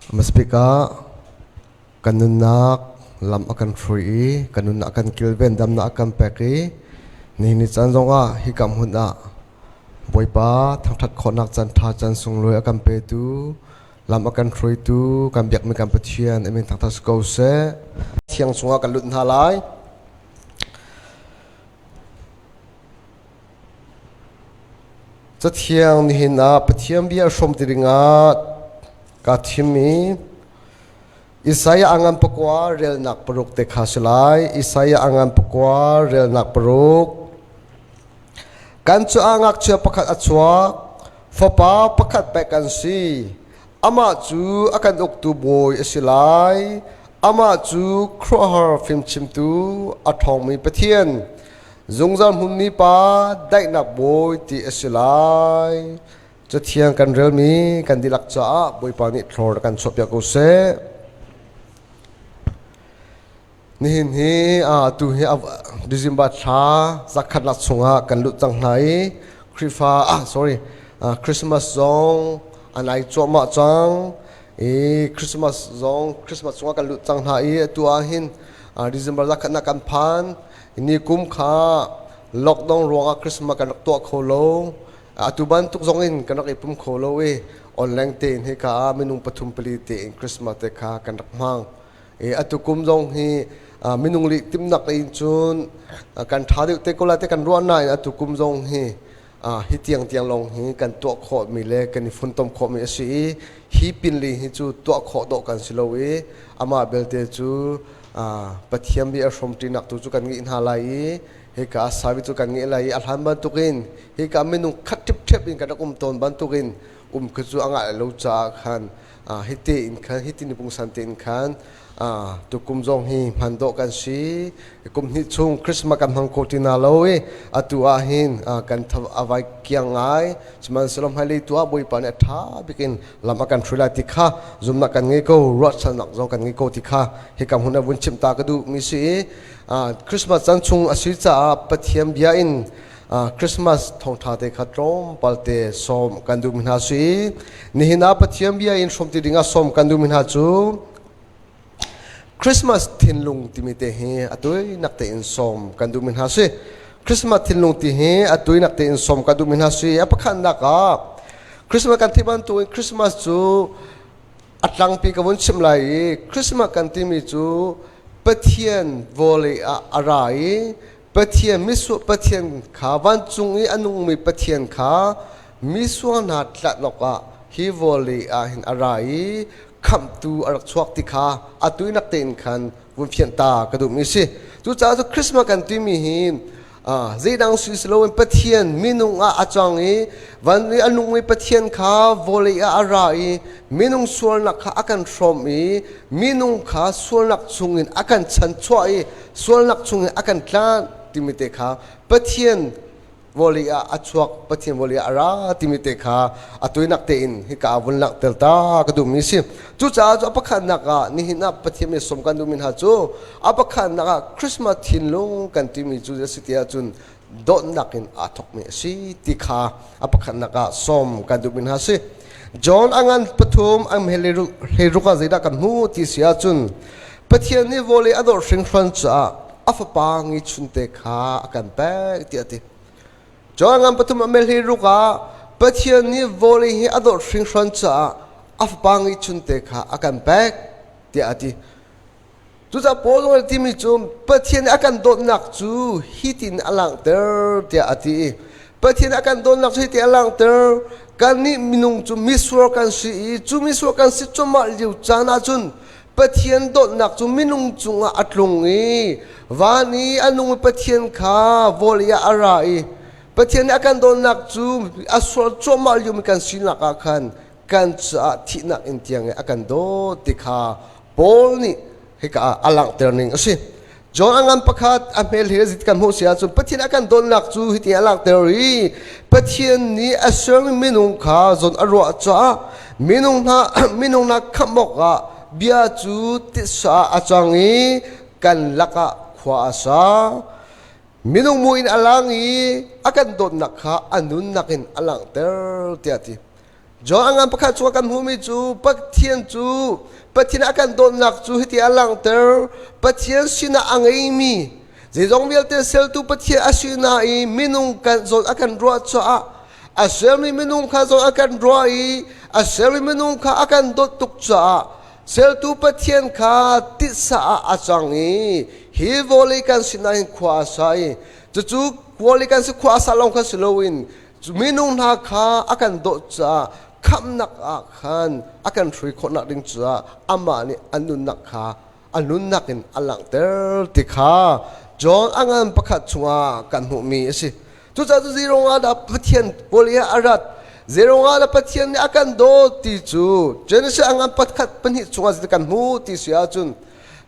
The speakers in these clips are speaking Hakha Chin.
Hmasabik ah kan nunnak lam a kan hruai i kan nunnak a kan kilven damnak a kan pek i nihin ni caan zongah hika hmun ah Bawipa thangṭhat khawhnak caan ṭha caan sunglawi a kan petu lam a kan hruaitu kan biakmi kan Pathian a min thangṭhat si ko seh. Thiang chungah kan lut hna lai. Cathiang nihin ah Pathian bia hrawm ti dingah kaa thim i Isaiah a ngan pakua relnak paruk te kha si lai. Isaiah a ngan pakua relnak paruk. Kan cu ah ngakchia pakhat a chuak, fapa pakhat pek kan si. Amah cu a kan uktu bawi a si lai. Amah cu khuaruahhar fimchimtu a ṭhawngmi Pathian, zungzal hmunmi Pa, daihnak bawi ti a si lai. Cathiang kan relmi kan dihlak caah Bawipa nih thlor kan chuahpiak ko seh. Nihin hi atu hi December thla zakhatnak chungah kan lut cang hna i Khrihfa sorry Christmas zong an ai cuahmah cang i Christmas zong Christmas chungah kan lut cang hna i atu ah hin December zakhatnak kan phan. Ni kum kha lockdown ruangah Christmas kan rak tuah kho lo. Atu bantuk zong in kan rak i pum kho lo i online tein hika ah minung pathum pali tein Christmas te kha kan rak hmang. Atu kum zong hi minung lih timnak in cun kan ṭha deuh te ko lai te kan ruah nain atu kum zong hi hi tiang tiang lawng hi kan tuah khawhmi le kan i funtom khawhmi a si i hi pinli hi cu tuah khawh dawh kan si lo i amah belte cu Pathian bia a hrawmṭinak tu cu kan ngeih hna lai i hika a savi cu kan ngeih lai i a hlan bantukin hika minung khat ṭhipṭhep in kan rak um tawn bantukin um khi cu a ngah lo caah khan hiti in khan hiti ni pungsan te in khan tukum zong hi hman dawh kan si. Kum hnih chung Christmas kan hmang kho ti na lo i atu ah hin kan avai kiang ngai. Sihmanhsehlaw hmailei tu ah Bawipa nih a ṭha bikin lam a kan hruai lai ti kha zumnak kan ngei ko, ruahchannak zong kan ngei ko ti kha hika hmun ah vun chim ta ka duh mi si i Christmas caan chung a si caah Pathian bia in Christmas thawngṭha te kha tlawmpal te sawm kan duhmi hna si. Nihin ah Pathian bia in hrawmti dingah sawm kan duhmi hna cu Christmas thinlung timi te hi a tuinak tein sawm kan duhmi hna si. Christmas thinlung ti hi a tuinak tein sawm kan duhmi hna si. A pakhatnak ah Christmas kan theih bantukin Christmas cu a tlangpi ka vun chim lai i Christmas kan timi cu Pathian vawlei ah a ra i Pathian misual Pathian kha vancung i a nungmi Pathian kha misual hna tlanh awkah hi vawlei ah hin a ra i khamhtu a rak chuak ti kha atu nak tein khan vun fianh ta ka duhmi a si. Cucaah cu Christmas kan timi hi zeidang si si loin Pathian minung ah a cang i van i a nungmi Pathian kha vawlei ah a ra i minung sualnak kha a kan hrawm i minung kha sualnak chungin a kan chanchuah i sualnak chungin a kan tlanh timi te kha Pathian vawlei ah a chuak, Pathian vawlei ah a ra timi te kha a tuinak tein hika ah vun langhter ta ka duhmi si. Cucaah cu a pakhatnak ah nihin ah Pathian mi sawm kan duhmi hna cu a pakhatnak ah Christmas thinlung kan timi cu a si ti ahcun dawtnak in aa thawkmi a si ti kha a pakhatnak ah sawm kan duhmi hna si. John a ngan pathum an hleiruk ah zeidah kan hmu ti si ahcun Pathian nih vawlei a dawt hringhran caah a fapa ngichunte kha a kan pek tiah a ti. John ngan pathum a mel hleiruk ah Pathian nih vawlei hi a dawt hringhran caah a fapa ngichunte kha a kan pek tiah a ti. Cucaah Paul nih timi cu Pathian nih a kan dawtnak cu hitin a langhter tiah a ti. Pathian a kan dawtnak cu hitin a langhter. Kannih minung cu misual kan si i cu misual kan si cuahmah lio caan ahcun Pathian dawtnak cu minung cungah a tlung i van i a nungmi Pathian kha vawlei ah a ra i Pathian nih a kan dawtnak cu a sual cuahmah liomi kan sinak ah khan kan caah thihnak in tiang i a kan dawt ti kha Paul nih hika ah a langhter ning a si. John a ngan pakhat a hmel he zit kan hmuh si ahcun Pathian a kan dawtnak cu hiti a langhter i Pathian nih a sermi minung kha zawn a ruah caah minung hna minung hna khamh awkah bia cu titsa ah a cang i kan lakah khua a sa. Minung mu in a lang i a kan dawtnak kha a nunnak in a langhter tiah a ti. John a ngan pakhat chungah kan hmuhmi cu Pathian cu Pathian a kan dawtnak cu hiti a langhter. Pathian sinah a ngeimi zeizong vialte seltu Pathian a si nain minung kan zawn a kan ruah caah a sermi minung kha zawn a kan ruah i a sermi minung kha a kan dawt tuk caah seltu Pathian kha titsa ah a cang i hi vawlei kan sinah hin khua a sa i cucu vawlei kan si khua a sa lawng kha si loin Minung hna kha a kan dawt caah khamhnak ah khan a kan hrui khawhnak ding caah amah nih a nunnak kha a nunnak in a langhter ti kha John a ngan pakhat chungah kan hmuhmi a si. Cucaah cu zeiruang ah dah Pathian vawlei ah a rat? Zeiruang ah dah Pathian nih a kan dawt ti cu Genesis a ngan pakhat pahnih chungah kan hmuh ti si ahcun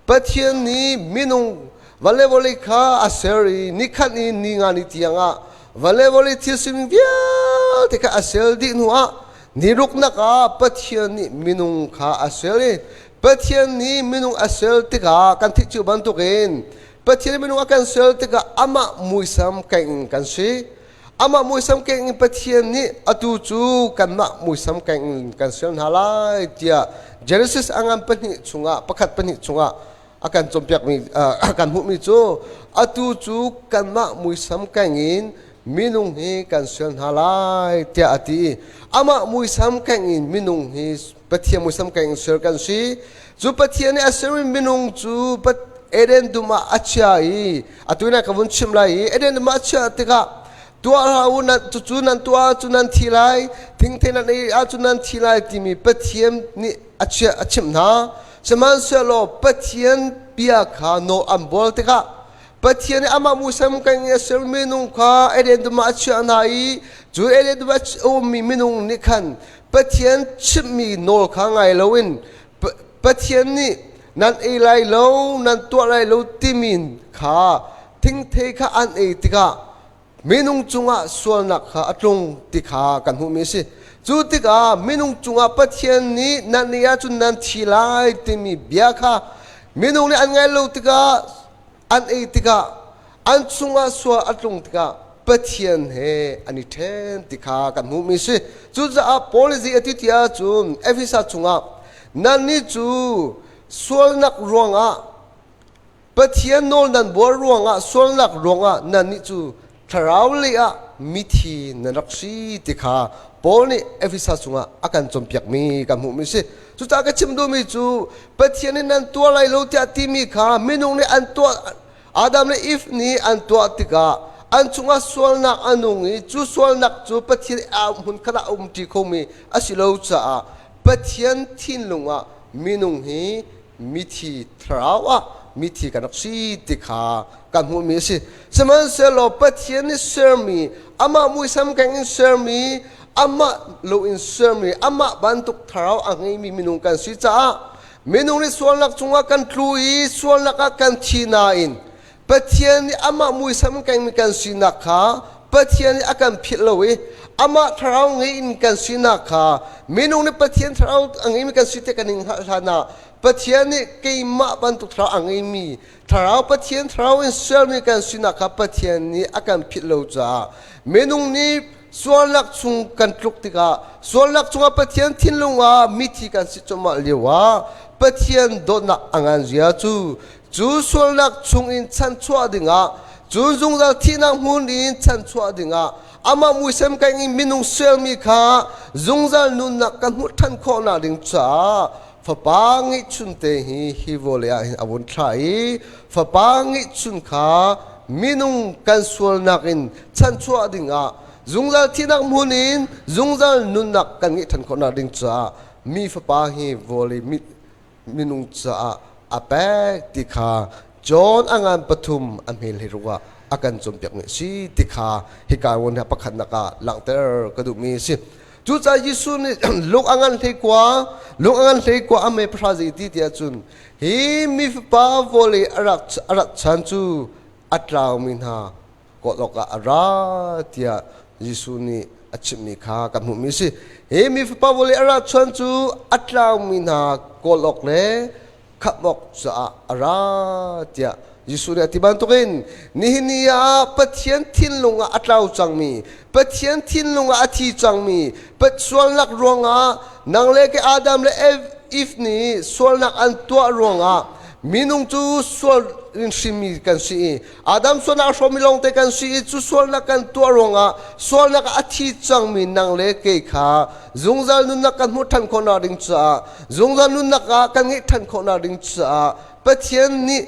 Pathian nih minung vale vawlei kha a ser i nikhat i ni nga ni tiangah vale vawlei thil sining vialte kha a sel dih hnuah ni ruknak ah Pathian nih minung kha a sel i Pathian nih minung a sel tikah kan theih cio bantukin Pathian minung a kan sel tikah amah muisam keng in kan si. Amah muisam keng in Pathian nih atu cu kanmah muisam keng in kan sel hna lai tiah Genesis a ngan pahnih chungah pakhat pahnih chungah a kan cawnpiakmi kan hmuhmi cu atu cu kanmah muisam keng in minung hi kan sual hna lai tiah a ti. Amah muisam keng in minung hi Pathian muisam keng in sual kan si. Cu Pathian nih a sermi minung cu Eden dum ah a chia i atu na ka vun chim lai i Eden dum ah a chiah tikah tuah hlah u, nan cucu nan tuah ahcun nan thi lai, thingthei nan ei ahcun nan thi lai timi Pathian nih a chiah a chimh hna. Sihmanhsehlaw Pathian bia kha nawl an bual tikah Pathian nih amah muisam keng i a sermi minung kha Eden dum ah a chiah hna i cu Eden dum ah a ummi minung nih khan Pathian chimhmi nawl kha ngai loin Pathian nih nan ei lai lo, nan tuah lai lo timi kha thingthei kha an ei tikah minung cungah sualnak kha a tlung ti kha kan hmuhmi a si. Cu tikah minung cungah Pathian nih nan nih ahcun nan thi lai timi bia kha minung nih an ngaih lo tikah an ei tikah an chungah sual a tlung tikah Pathian he an i ṭhen ti kha kan hmuhmi a si. Cucaah Paul nih zei a ti ti ahcun Efesa chungah nannih cu sualnak ruangah Pathian nawl nan buar ruangah sualnak ruangah nannih cu thlarau lei ah mithi nan rak si ti kha Paul nih Efesa chungah a kan cawnpiakmi kan hmuhmi a si. Cucaah ka chim duhmi cu Pathian nih nan tuah lai lo tiah timi kha minung nih an tuah Adam le Eve nih an tuah tikah an chungah sualnak a nung i cu sualnak cu Pathian a hmun khat ah a umṭi khomi a si lo caah Pathian thinlung ah minung hi mithi thlarau ah mithi kan rak si ti kha kan hmuhmi a si. Sihmanhsehlaw Pathian nih sermi, amah muisam keng in sermi, amah lo in sermi, amah bantuk thlarau a ngeimi minung kan si caah minung nih sualnak cungah kan tlu i sualnak ah kan thi nain Pathian nih amah muisam kengmi kan sinak kha Pathian nih a kan philh lo i amah thlarau ngei in kan sinak kha minung nih Pathian thlarau a ngeimi kan si te kan i hngalh hlan ah Pathian nih keimah bantuk thlarau a ngeimi thlarau Pathian thlarau in sermi kan sinak kha Pathian nih a kan philh lo caah minung nih sualnak chung kan tluk tikah sualnak chungah Pathian thinlung ah mithi kan si cuahmah lio ah Pathian dawtnak a ngan zia cu Cu sualnak chungin chanchuah dingah, cu zungzal thihnak hmun in chanchuah dingah, amah muisam keng in minung sualmi kha zungzal nunnak kan hmuh ṭhan khawhnak ding caah fapa ngeihchun te hi hi vawlei ah hin a vun thlah i fapa ngeihchun kha minung kan sualnak in chanchuah dingah zungzal thihnak hmun in zungzal nunnak kan ngeih ṭhan khawhnak ding caah mi fapa hi vawlei minung caah a pek ti kha John a ngan pathum a hmel hi ruah a kan cawnpiakmi a si ti kha hika ngun hi pakhatnak ah langhter ka duhmi a si. Cucaah Jesuh nih lung a ngan hlei kua, lung a ngan hlei kua a mei pahra zei ti tiah cun hi mi fapa vawlei a rak a rat chan cu a tlaumi hna kawl awkah a ra tiah Jesuh nih a chimhmi kha kan hmuhmi a si. Hi mi fapa vawlei a ra chuan cu a tlaumi hna kawl awk le khamh awk caah a ra tiah. Jesuh nih a ti bantukin nihin ni ah Pathian thinlung ah a tlau cangmi, Pathian thinlung ah a thi cangmi, sualnak ruangah nang le ke Adam le Eve nih sualnak an tuah ruangah minung cu sual in hrimmi kan si i Adam sualnak a hrawmmi lawngte kan si i cu sualnak kan tuah ruangah sualnak ah a thi cangmi nang le kei kha zungzal nunnak kan hmuh ṭhan khawhnak ding caah zungzal nunnak ah kan ngeih ṭhan khawhnak ding caah Pathian nih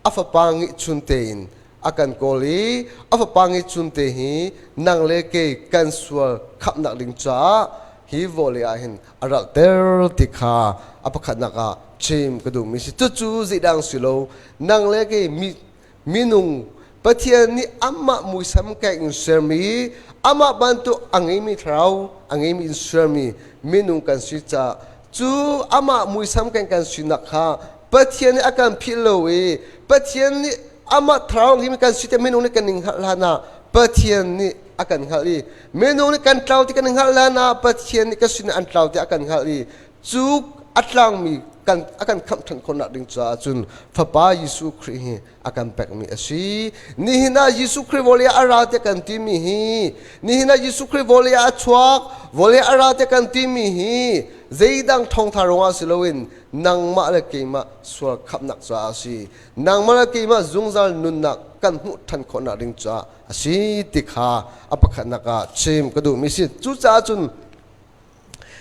a fapa ngeihchun tein a kan kawl i a fapa ngeihchun te hi nang le kei kan sual khamhnak ding caah hi vawlei ah hin a ralhter ti kha a pakhatnak ah chim ka duhmi si. Cucu zeidang si lo nang le kei mi minung Pathian nih amah muisam keng in sermi amah bantuk a ngeimi thlarau a ngeimi in sermi minung kan si caah cu amah muisam keng kan sinak kha Pathian nih a kan philh lo i Pathian nih amah thlarau ngeimi kan si te minung nih kan ning hngalh hlan ah Pathian nih a kan hngalh i minung nih kan tlau ti kan hngalh hlan ah Pathian nih ka sin an tlau ti a kan hngalh i cu a tlangmi kan a kan khamh ṭhan khawhnak ding caah cun Fapa Jesuh Khrih hi a kan pekmi a si. Nihin ah Jesuh Khrih vawlei ah a ra tiah kan timi hi nihin ah Jesuh Khrih vawlei ah a chuak vawlei ah a ra tiah kan timi hi zeidang thawngtha ruangah si loin nangmah le keimah sual khamhnak caah a si. Nangmah le keimah zungzal nunnak kan hmuh ṭhan khawhnak ding caah a si ti kha a pakhatnak ah chim ka duhmi si. Cucaah cun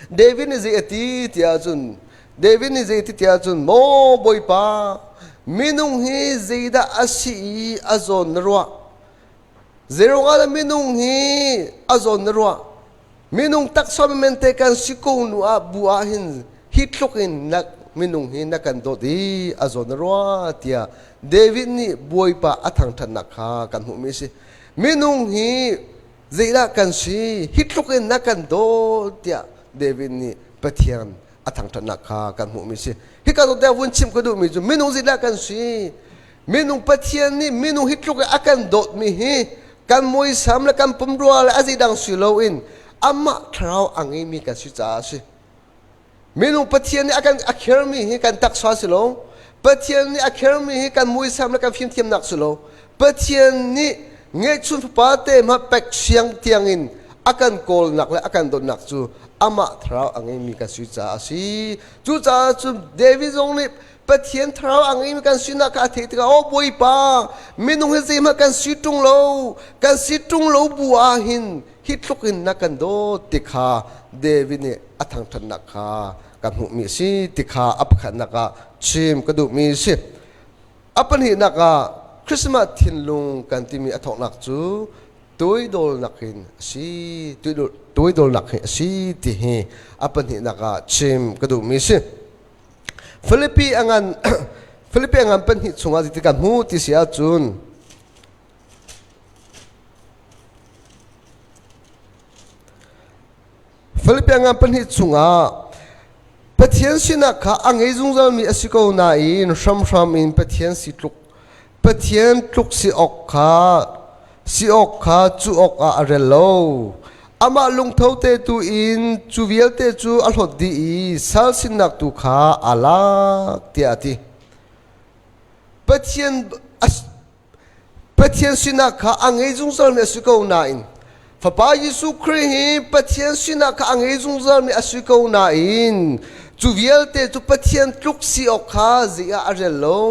David nih zei a ti tiah cun David nih zei ti tiah cun maw Bawipa minung hi zeidah a si i a zawn na ruah zeiruangah dah minung hi a zawn na ruah minung taksa mente kan si ko nu ah bu ah hin hi tluk in na minung hi na kan dawt i a zawn na ruah tiah David nih Bawipa a thangṭhatnak kha kan hmuhmi a si minung hi zeidah kan si hi tluk in na kan dawt tiah David nih Pathian a thangṭhatnak kha kan hmuhmi si hika zawn te vun chim ka duhmi cu minung zeidah kan si minung Pathian nih minung hi tluk in a kan dawtmi hi kan muisam le kan pumrua le a zeidang si loin amah thlarau a ngeimi kan si caah a si Minung Pathian nih a kan a khermi hi kan taksa si lo. Pathian nih a khermi hi kan muisam le kan fimthiamnak si lo. Pathian nih ngeihchun fapa te hmah pek siang tiangin a kan kawlnak le a kan dawtnak cu amah thlarau a ngeimi kan si caah a si. Cucaah cun David zong nih Pathian thlarau a ngeimi kan sinak kha a theih tikah aw Bawipa minung hi zeihmanh kan si ṭung lo kan si ṭung lo bu ah hin hi tluk in na kan dawt ti kha David nih a thangṭhatnak kha ka hmuhmi a si ti kha a pakhatnak ah chim ka duhmi a si. A pahnihnak ah Christmas thinlung kan timi a thawknak cu tuidawlnak in a si tuidawlnak hi a si ti hi a pahnihnak ah chim ka duhmi a si. Filipi a ngan Filipi a ngan pahnih chungah ti kan hmu ti si ahcun Philippian ngan pahnih chungah Pathian sinak kha a ngei zungzalmi a si ko nain hramhram in Pathian si tluk Pathian tluk si awk kha si awk kha cu awk ah a rel lo. Amah lungtho te tu in cu vialte cu a hlawt dih i sal sinnak tu kha aa lak tiah a ti. Pathian Pathian sinak kha a ngei zungzalmi a si ko nain Fapa Jesuh Khrih hi Pathian sinak kha a ngei zungzalmi a si ko nain cu vialte cu Pathian tluk si awk kha zei ah a rel lo.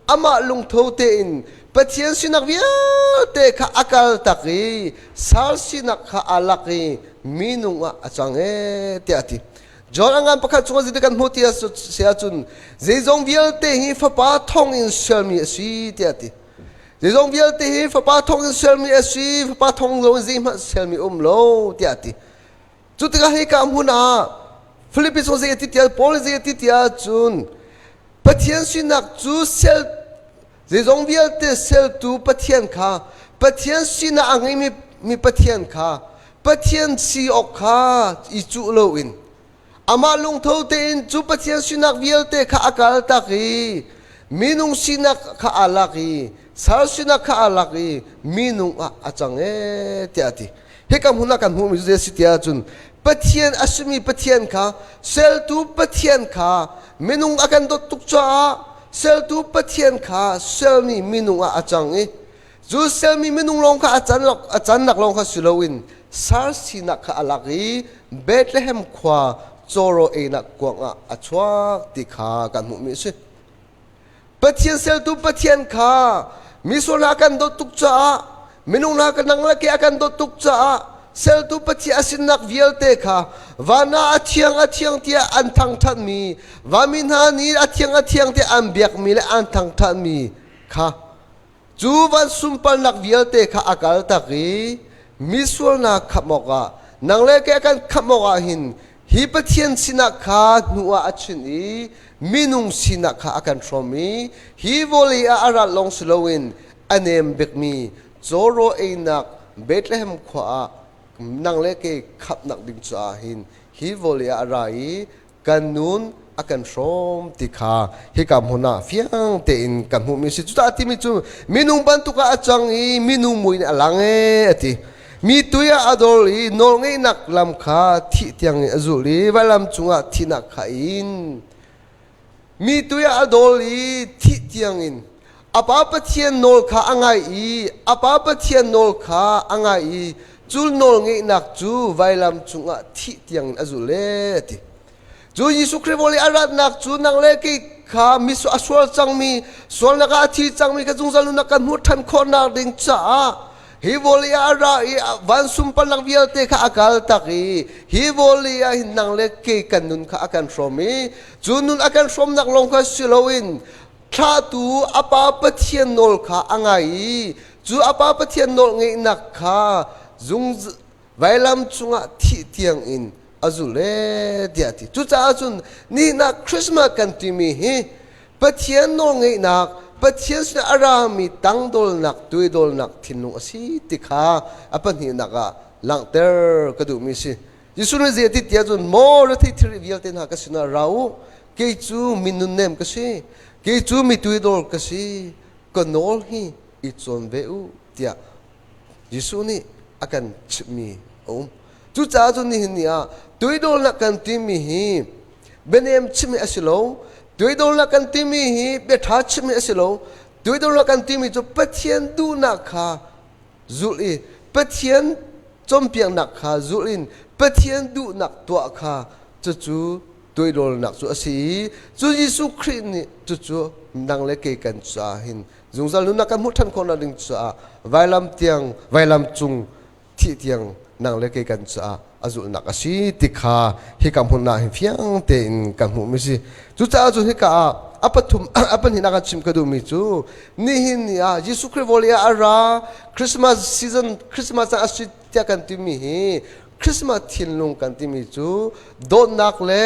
Amah lungtho tein Pathian sinak vialte kha a kal tak i sal sinak kha aa lak i minung ah a cang ee tiah a ti. John a ngan pakhat chungah zeitin kan hmuh ti si ahcun zeizong vialte hi Fapa thawng in sermi a si tiah a ti. Zeizong vialte hi Fapa thawng in sermi a si, Fapa thawng lo in zeihmanh sermi um lo tiah a ti. Cu tikah hika hmun ah Philippi chung zei a ti tiah Paul zei a ti tiah cun Pathian sinak cu sel zeizong vialte seltu Pathian kha Pathian sinak a ngeimi mi Pathian kha Pathian si awk kha i cuh loin amah lungtho tein cu Pathian sinak vialte kha a kaltak i minung sinak kha aa lak i sal sinak kha aa lak i minung ah a cang ee tiah a ti. Hika hmun ah kan hmuhmi cu zei a si tiah cun Pathian a simi Pathian kha seltu Pathian kha minung a kan dawt tuk caah. Seltu Pathian kha selmi minung ah a cang i cu selmi minung lawng kha a cannak lawng kha si loin sar sinak kha a lak i Bethlehem khua cawraw einak kuang ah a chuak ti kha kan hmuhmi a si. Pathian seltu Pathian kha misual hna kan dawt tuk caah minung hna ka nang le ke a kan dawt tuk caah seltu Pathian a sinnak vialte kha van ah a thiang a thiang tiah an thangṭhatmi vanmi hna nih a thiang a thiang tiah an biakmi le an thangṭhatmi kha Cu van sunparnak vialte kha a kaltak i misualnak khamh awkah nang le kei a kan khamh awkah hin hi Pathian sinak kha hnu ah a chinh i minung sinak kha a kan hrawm i hi vawlei ah a rat lawng si loin a nem bikmi cawraw einak Bethlehem khua ah nang le kei khamhnak ding caah hin hi vawlei ah a ra i kan nun a kan hrawm ti kha hika hmun ah fiang tein kan hmuhmi si. Cucaah timi cu minung bantuk ah a cang i minung mui in a lang ee a ti. Mi tui ah a dor i nawlngeihnak lam kha thih tiang in a zulh i vailam cungah thihnak kha in mi tui ah a dawl i thih tiang in a Pa Pathian nawl kha a ngai i a Pa Pathian nawl kha a ngai i cu nawlngeihnak cu vailam cungah thih tiang in a zul ee a ti. Cu Jesuh Khrih vawlei a ratnak cu nang le kei kha mi a sual cangmi sualnak ah a thi cangmi kha zungzal nunnak kan hmuh ṭhan khawhnak ding caah hi vawlei ah a ra i van sunparnak vialte kha a kal tak i hi vawlei ah hin nang le kei kan nun kha a kan hrawm i cu nun a kan hrawmnak lawng kha si loin thlahtu a Pa Pathian nawl kha a ngai i cu a Pa Pathian nawl ngeihnak kha zung vailam cungah thih tiang in a zul ee tiah a ti. Cucaah cun nihin ah Christmas kan timi hi Pathian nawlngeihnak, Pathian sinah a rami tangdawlnak, tuidawlnak thinlung a si ti kha a pahnihnak ah langhter ka duhmi a si. Jesuh nih zei a ti tiah cun maw rethei thilri vialte hna ka sinah ra u, kei cu mi nunnem ka si, kei cu mi tuidawr ka si, ka nawl hi i cawn ve u tiah Jesuh nih a kan chimhmi a um. Cucaah cun nihin ni ah tuidawlnak kan timi hi bianem chimmi a si lo. Tuidawlnak kan timi hi biaṭha chimmi a si lo. Tuidawlnak kan timi cu Pathian duhnak kha zulh i Pathian cawnpiaknak kha zulh in Pathian duhnak tuah kha cucu tuidawlnak cu a si i cu Jesuh Khrih nih cucu nang le kei kan caah hin zungzal nunnak kan hmuh ṭhan khawhnak ding caah vailam tiang vailam cung thih tiang nang le kei kan caah a zulhnak a si ti kha hika hmun ah hin fiang tein kan hmuhmi si. Cucaah cun hika ah a pathum a pahnihnak ah chim ka duhmi cu nihin ni ah Jesuh Khrih vawlei ah a ra Christmas season Christmas a si tiah kan timi hi Christmas thinlung kan timi cu dawtnak le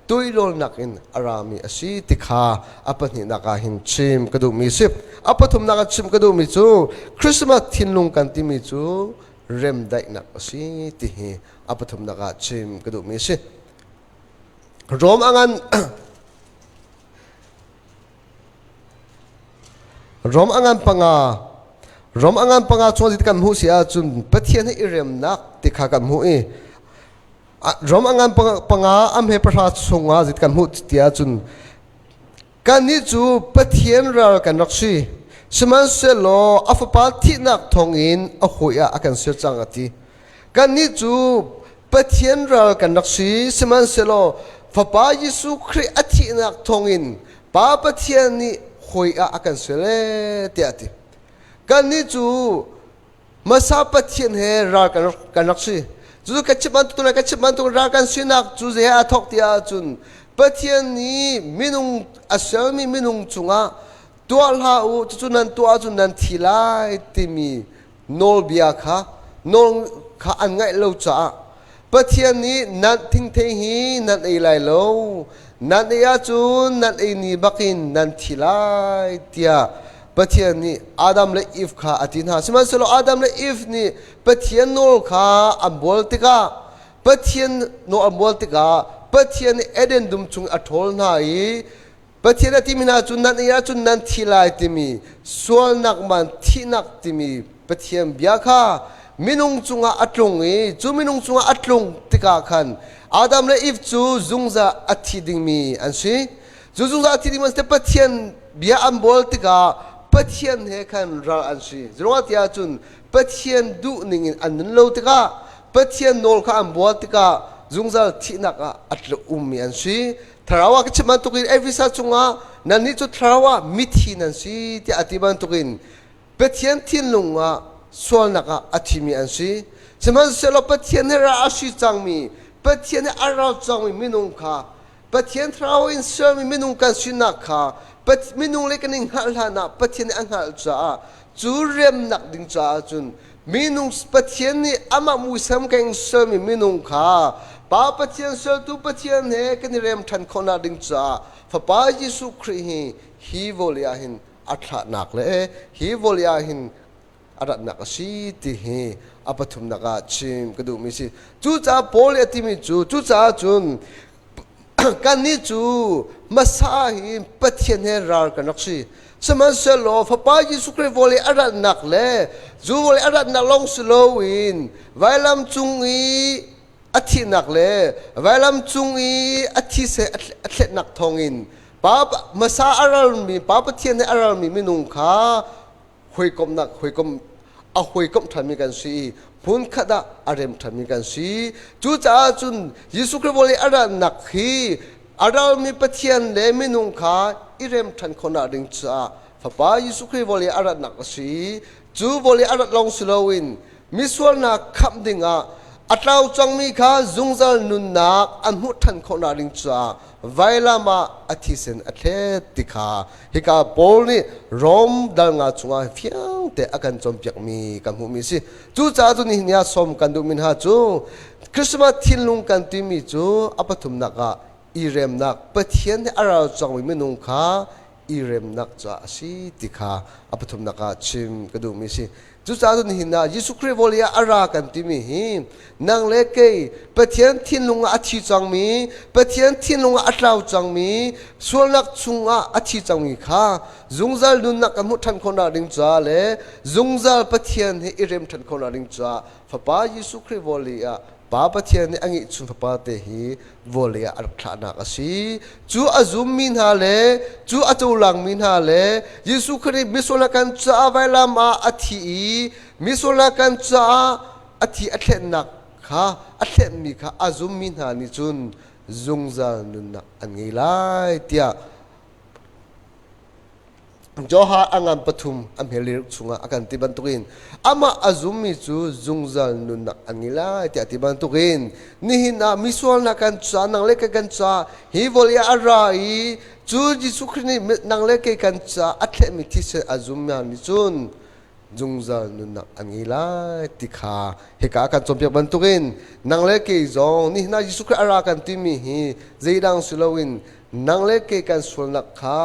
tuilawlnak in a rami a si ti kha a pahnihnak ah hin chim ka duhmi si. A pathumnak ah chim ka duhmi cu Christmas thinlung kan timi cu remdaihnak a si ti hi a pathumnak ah chim ka duhmi a si. Rom a ngan Rom a ngan panga Rom a ngan panga chung kan hmuh si ahcun Pathian hi i remnak ti kha kan hmuh i Rom a ngan panga am he pahra chungah zit kan hmuh ti ahcun kannih cu Pathian ral kan rak si. Sihmanhsehlaw a fapa thihnak thawngin a hawi ah a kan ser cang a ti. Kannih cu Pathian ral kan rak si. Sihmanhsehlaw fapa Jesuh Khrih a thihnak thawngin Pa Pathian nih hawi ah a kan ser ee tiah a ti. Kannih cu Hmasa Pathian he ral kan rak si. Cu ka chim bantuk le ka chim bantuk ral kan sinak cu zei a thawk ti ahcun Pathian nih minung a sermi minung cungah tuah hlah u cucu nan tuah ahcun nan thi lai timi nawlbia kha nawl kha an ngaih lo caah Pathian nih nan thingthei hi nan ei lai lo nan ei ahcun nan ei ni bakin nan thi lai tiah Pathian nih Adam le Eve kha a ti hna. Sihmanhsehlaw Adam le Eve nih Pathian nawl kha an bual tikah Pathian nawl an bual tikah Pathian nih Eden dum chung a ṭhawl hna i Pathian a timi hna cu nan ei ahcun nan thi lai timi sualnak man thihnak timi Pathian bia kha minung cungah a tlung i cu minung cungah a tlung tikah khan Adam le Eve cu zungzal a thi dingmi an si. Cu zungzal a thi dingmi an si. Pathian bia an bual tikah Pathian he khan ral an si. Zeruangah ti ahcun Pathian duh ning in an nun lo tikah Pathian nawl kha an bual tikah zungzal thihnak ah a tlu ummi an si. Thlarau ah ka chim bantukin Efesa chungah nannih cu thlarau ah mithi nan si tiah a ti bantukin Pathian thinlung ah sualnak ah a thimi an si. Sihmanhsehlaw Pathian he ra a si cangmi, Pathian he a ral cangmi minung kha Pathian thlarau in sermi minung kan sinak kha minung le kan i hngalh hlan ah Pathian nih a hngalh caah cu remnak ding caah cun minung Pathian nih amah muisam keng sermi minung kha Pa Pathian sertu Pathian he kan i rem ṭhan khawhnak ding caah Fapa Jesuh Khrih hi hi vawlei ah hin a thlahnak le hi vawlei ah hin a ratnak a si ti hi a pathumnak ah chim ka duhmi si. Cucaah Paul nih a timi cu cucaah cun kannih cu hmasa hi Pathian he ral kan rak si. Sihmanhsehlaw Fapa Jesuh Khrih vawlei a ratnak le cu vawlei a ratnak lawng si loin vailam cung i a thihnak le vailam cung i a thise a thletnak thawngin pa hmasa a ralmi Pa Pathian he a ralmi minung kha hawikomhnak hawikom a hawikomh ṭhanmi kan si i hmunkhat ah a rem ṭhanmi kan si. Cucaah cun Jesuh Khrih vawlei a ratnak hi a ralmi Pathian le minung kha i rem ṭhan khawhnak ding caah Fapa Jesuh Khrih vawlei a ratnak a si. Cu vawlei a rat lawng si loin misualnak khamh dingah a tlau cangmi kha zungzal nunnak an hmuh ṭhan khawhnak ding caah vailam ah a thisen a thlet ti kha hika Paul nih Rom dal nga chungah fiang te a kan cawnpiakmi kan hmuhmi si. Cucaah cu nihin ah sawm kan duhmi hna cu Christmas thinlung kan timi cu a pathumnak ah i remnak Pathian he a ral cangmi minung kha i remnak caah a si ti kha a pathumnak ah chim ka duhmi si. Cucaah cun nihin ah Jesuh Khrih vawlei ah a ra kan timi hi nang le kei Pathian thinlung ah a thi cangmi, Pathian thinlung ah a tlau cangmi, sualnak chungah a thi cangmi kha zungzal nunnak kan hmuh ṭhan khawhnak ding caah le zungzal Pathian he i rem ṭhan khawhnak ding caah Fapa Jesuh Khrih vawlei ah Pa Pathian nih a ngeihchun fapa te hi vawlei ah a rak thlahnak a si. Cu a zummi hna le cu a cohlangmi hna le Jesuh Khrih misual kan caah vailam ah a thi i misual kan caah a thi a thlennak kha a thlenmi kha a zummi hna nih cun zungzal nunnak an ngei lai tiah Joha a ngan pathum a hmel chungah a kan ti bantukin amah a zummi cu zungzal nunnak an ngei lai tiah ti bantukin nihin ah misualnak kan ca nang le kei kan ca hi vawlei ah a ra i cu Jesuh Khrih nih nang le kei kan ca a thlehmi thisen a zummi nih cun zungzal nunnak an ngei lai ti kha hika kan cawnpiak bantukin nang le kei zong nihin ah Jesuh Khrih a ra kan timi hi zeidang si loin nang le kei kan sualnak kha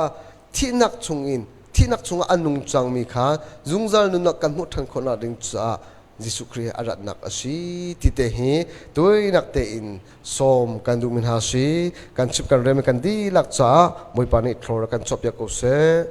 thihnak chungin thihnak chungah a nung cangmi kha zungzal nunnak kan hmuh ṭhan khawhnak ding caah Jesuh Khrih a ratnak a si ti te hi tuinak tein sawm kan duhmi hna si kan chim kan rem kan dihlak caah Bawipa nih thlor kan cawhpiak ko seh.